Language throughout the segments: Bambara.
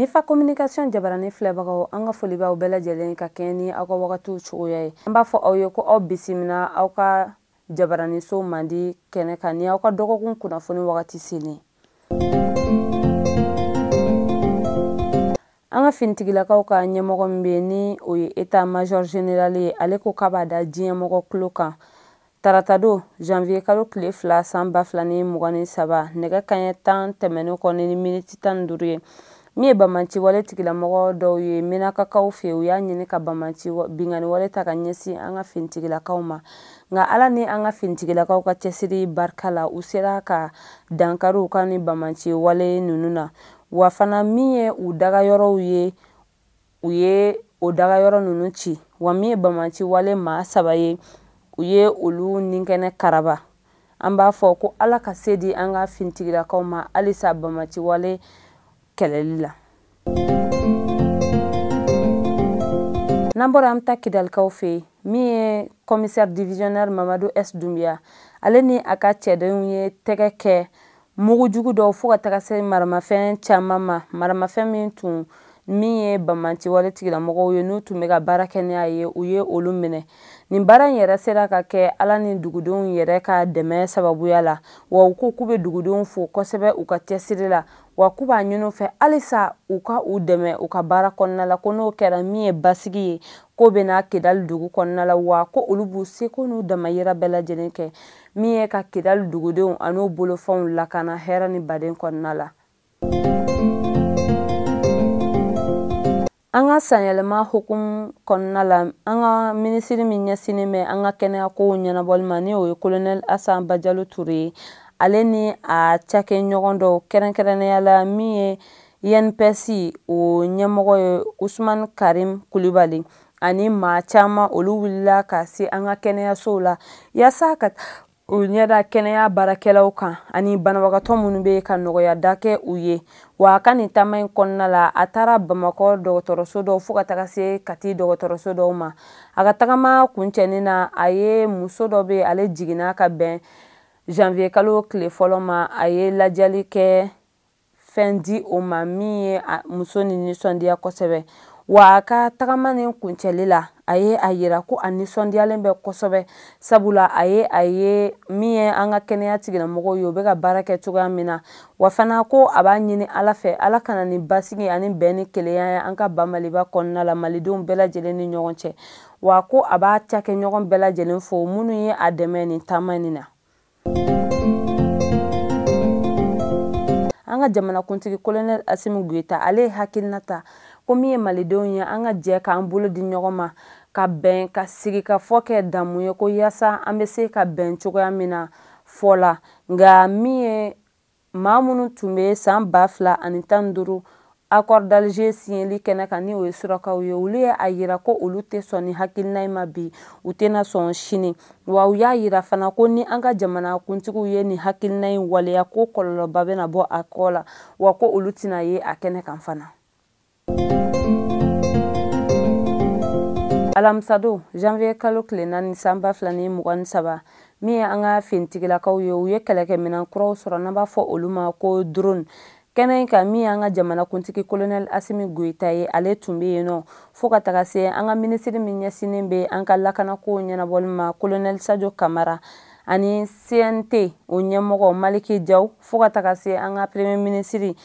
Malifa communication jabarani filɛbagaw, an ka foli b'aw bɛɛ lajɛlen ka kɛɲɛ ni aw ka wagatiw cogoya ye. An b'a fɔ aw ye ko aw bisimila aw ka jabaraniso mandi kɛnɛ kan ni aw ka dɔgɔkun kunnafoni wagati selen. An ka finitigilakaw ka ɲɛmɔgɔ min bɛ ni o ye état major général ye, ale ko k'a b'a da diɲɛmɔgɔ tulo kan taratadon janvier kalo tile 2 san 2023 nɛgɛ kanɲɛ 10 tɛmɛnen kɔ ni miniti 15 ye. Min ye banbanci wale tigilamɔgɔ dɔw ye Menakakaw fɛ, u y'a ɲini ka banbanci binkanni wale ta ka ɲɛsin an ka finitigilakaw ma, nka Ala ni an ka finitigilakaw ka cɛsiri barika la, u sera ka dankari u ka ni banbanci wale ninnu na. Wa fana min ye u dagayɔrɔw ye, u ye o dagayɔrɔ ninnu ci. Wa min ye banbanci wale maa 3 ye, u ye olu ninkɛnɛ karaba. An b'a fɔ ko Ala ka se di an ka finitigilakaw ma halisa banbanci wale kɛlɛli la. N'an bɔra, an bɛ taa Kidalikaw fɛ yen. Min ye commissaire divisionnaire Mamadu S Dunbiya, ale ni a ka cɛdenw ye tɛgɛ kɛ mugujugu dɔw fo ka taga se maramafɛn caman ma, maramafɛn min tun min ye banbanci wale tigilamɔgɔw ye n'u tun bɛ ka baara kɛ ni a ye, u ye olu minɛ. Nin baara in yɛrɛ sera ka kɛ Ala ni dugudenw yɛrɛ ka dɛmɛ sababuya la. Wa u ko k'u bɛ dugudenw fo kosɛbɛ u ka cɛsiri la, wa k'u b'a ɲini u fɛ halisa u ka u dɛmɛ u ka baara kɔnɔna la, ko n'o kɛra min ye basigi ye k'o bɛ na Kidali dugu kɔnɔna la. Wa ko olu b'u seko n'u damayira bɛɛ lajɛlen kɛ min ye ka Kidali dugudenw an'u bolofɛnw lakana hɛrɛ ni baden kɔnɔna la. An ka sanyɛlɛma hukumu kɔnɔna la, an ka minisiri min ɲɛsinnen bɛ an ka kɛnɛyakow ɲɛnabɔli ma, ni o ye colonel Asan Bajalo Ture ye, ale ni a cakɛɲɔgɔn dɔw, kɛrɛnkɛrɛnnenya la min ye INPS o ɲɛmɔgɔ ye Usumani Karim Kulibali, ani maa caman, olu wulila ka se an ka kɛnɛyasow la yaasa ka u ɲɛda kɛnɛya baarakɛlaw kan ani banabagatɔ minnu bɛ ka nɔgɔya da kɛ u ye. Wa a ka nin taama in kɔnɔna la, a taara Bamakɔ dɔgɔtɔrɔso dɔw fo ka taga se Kati dɔgɔtɔrɔso dɔw ma. A ka tagama kuncɛni na, a ye muso dɔ bɛ, ale jiginna ka bɛn janvier kalo tile fɔlɔ ma, a ye lajɛli kɛ fɛn di o ma min ye muso ni nisɔndiya kosɛbɛ. Wa a ka tagama nin kuncɛli la, a ye a yira ko a nisɔndiyalen bɛ kosɛbɛ, sabula a ye a ye min ye an ka kɛnɛya tigilamɔgɔw ye, u bɛ ka baara kɛ cogoya min na. Wa fana ko a b'a ɲini Ala fɛ, Ala kana ni basigi ani bɛn ni kelenya ye an ka ba Maliba kɔnɔna la, malidenw bɛɛ lajɛlen ni ɲɔgɔn cɛ. Wa ko a b'a cakɛɲɔgɔn bɛɛ lajɛlen fo minnu ye a dɛmɛ nin taama nin na. An ka jamanakuntigi colonel Asimi Goyita, ale ye hakilina ta ko min ye malidenw ye, an ka jɛ k'an bolo di ɲɔgɔn ma ka bɛn ka sigi ka fɔ kɛ damu ye, ko yaasa an bɛ se ka bɛn cogoya min na fɔ la. Nka min ye maa minnu tun bɛ san 2015 accord d'Alger signeli kɛnɛ kan, ni o ye surakaw ye, olu ye a yira ko olu tɛ sɔn ni hakilina in ma bi, u tɛna sɔn sini. Wa u y'a yira fana ko ni an ka jamanakuntigiw ye nin hakilina in waleya, ko kɔlɔlɔba bɛna bɔ a kɔ la, wa ko olu tɛna ye a kɛnɛ kan fana. Alamisadon janvier kalo tile 4 san 2023, min ye an ka finitigilakaw ye, u ye kɛlɛkɛminɛn kuraw sɔrɔ n'an b'a fɔ olu ma ko drone. Kɛnɛ in kan, min y'an ka jamanakuntigi colonel Asimi Goyita ye, ale tun bɛ yen nɔ, fo ka taga se an ka minisiri min ɲɛsinnen bɛ an ka lakanako ɲɛnabɔli ma, colonel Sadio Kamara, ani CNT o ɲɛmɔgɔ Maliki Jaw, fo ka taga se an ka premier ministre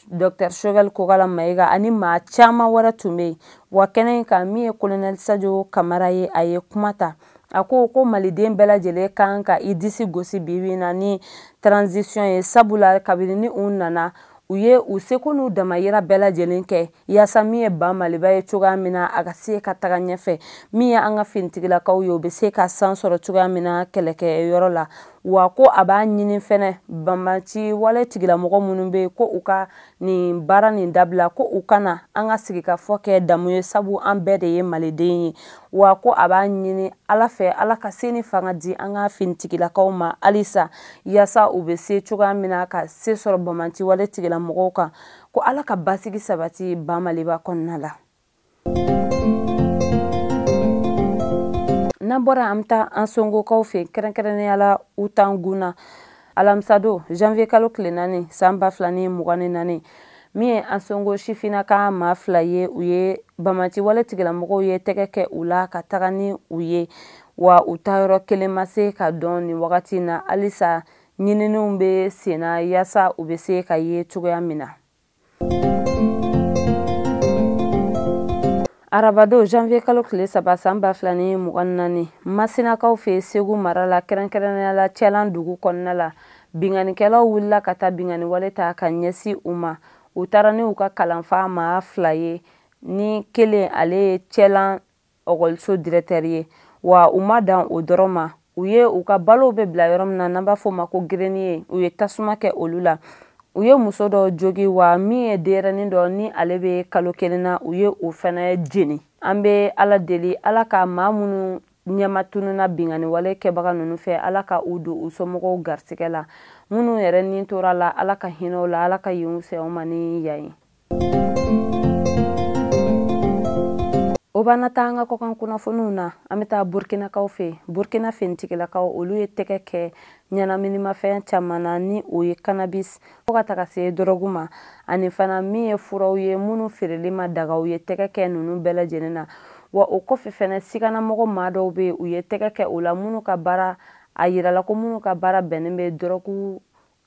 docteur Choguel Kokala Mayiga, ani maa caman wɛrɛ tun bɛ yen. Wa kɛnɛ in kan, min ye colonel Sadio Kamara ye, a ye kuma ta, a ko ko maliden bɛɛ lajɛlen kan ka i disi gosi bi bi in na ni transition ye, sabula kabini ni u nana, u ye u seko n'u damayira bɛɛ lajɛlen kɛ yaasa min ye ba Maliba ye cogoya min na, a ka se ka taga ɲɛfɛ, min ye an ka finitigilakaw ye, u bɛ se ka san sɔrɔ cogoya min na kɛlɛkɛyɔrɔ la. Wa ko a b'a ɲini fɛnɛ banbanci wale tigilamɔgɔ minnu bɛ yen, ko u ka nin baara nin dabila, ko u kana an ka sigikafɔ kɛ damu ye, sabu an bɛɛ de ye maliden ye. Wa ko a b'a ɲini Ala fɛ, Ala ka se ni fanga di an ka finitigilakaw ma halisa yaasa u bɛ se cogoya min na ka se sɔrɔ banbanci wale tigilamɔgɔw kan, ko Ala ka basigi sabati ba Maliba kɔnɔna la. N'an bɔra, an bɛ taa an songokaw fɛ, kɛrɛnkɛrɛnnenya la Utangun na. Alamisadon janvier kalo tile 4 san 2024, Min ye Ansongo sifinnaka maa 2 ye, u ye banbaanci wale tigilamɔgɔw ye tɛgɛ kɛ u la ka taga ni u ye, wa u taayɔrɔ kelen ma se ka dɔn nin wagati in na. Halisa ɲininiw bɛ senna yaasa u bɛ se ka ye cogoya min na. Arabadon janvier kalo tile 3 san 2024, Masinakaw fɛ Segu mara la, kɛrɛnkɛrɛnnenya la Cɛlan dugu kɔnɔna la, binkannikɛlaw wulila ka taa binkanni wale ta ka ɲɛsin u ma. U taara ni u ka kalanfa maa 2 ye, ni kelen ale ye Cɛlan ɔkɔliso directeur ye. Wa u ma dan o dɔrɔn ma, u ye u ka balow bɛ bila yɔrɔ min na n'an b'a fɔ o ma ko grenier, u ye tasuma kɛ olu la. U ye muso dɔ jogi, wa min ye denyɛrɛnin dɔ ni ale bɛ kalo 1 na, u ye o fana jeni. An bɛ Ala deli, Ala ka maa minnu ɲɛma tununa binkanni wale kɛbaga ninnu fɛ, Ala ka u don u somɔgɔw garisigɛ la. Minnu yɛrɛ ni tora la, Ala ka hinɛ u la, Ala ka yen fisaya u ma ni yan ye. O b'an na taa an ka kɔkan kunnafoniw na. An bɛ taa Burkinakaw fɛ. Burkina finitigilakaw olu ye tɛgɛ kɛ ɲɛnaminimafɛn caman na, ni o ye cannabis fo ka taga se dɔrɔgu ma, ani fana min ye furaw ye minnu feereli ma daga, u ye tɛgɛ kɛ ninnu bɛɛ lajɛlen na. Wa o kɔfɛ fɛnɛ siganamɔgɔ maa dɔw bɛ yen, u ye tɛgɛ kɛ o la minnu ka baara, a yirala ko minnu ka baara bɛnnen bɛ dɔrɔgu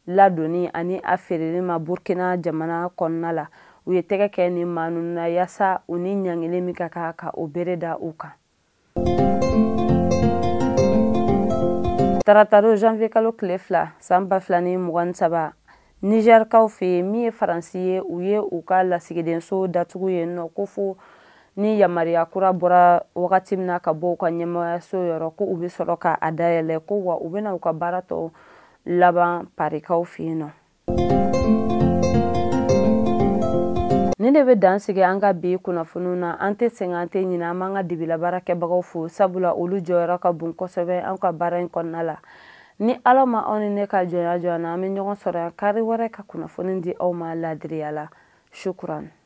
ladonni ani a feereli ma Burkina jamana kɔnɔna la. U ye tɛgɛ kɛ nin maa ninnu na yaasa u ni ɲangili min ka kan ka o bere da u kan. Taratadon janvier kalo tile 2 san 2023, Nizɛrikaw fɛ yen, min ye Faransi ye, u ye u ka lasigidenso datugu yen nɔ, ko fo ni yamaruya kura bɔra wagati min na ka bɔ u ka ɲɛmɔgɔyaso yɔrɔ, ko u bɛ sɔrɔ ka a dayɛlɛ, ko wa u bɛna u ka baara tɔ laban Parikaw fɛ yen nɔ. Nin de bɛ dan sigi an ka bi kunnafoniw na. An tɛ sɛgɛn, an tɛ ɲinɛ, an b'an ka dibila baarakɛbagaw fo, sabula olu jɔyɔrɔ ka bon kosɛbɛ an ka baara in kɔnɔna la. Ni Ala ma aw ni ne ka jɔnya jɔ an na, an bɛ ɲɔgɔn sɔrɔ yan kari wɛrɛ ka kunnafoni di aw ma laadiriya la. Shukran.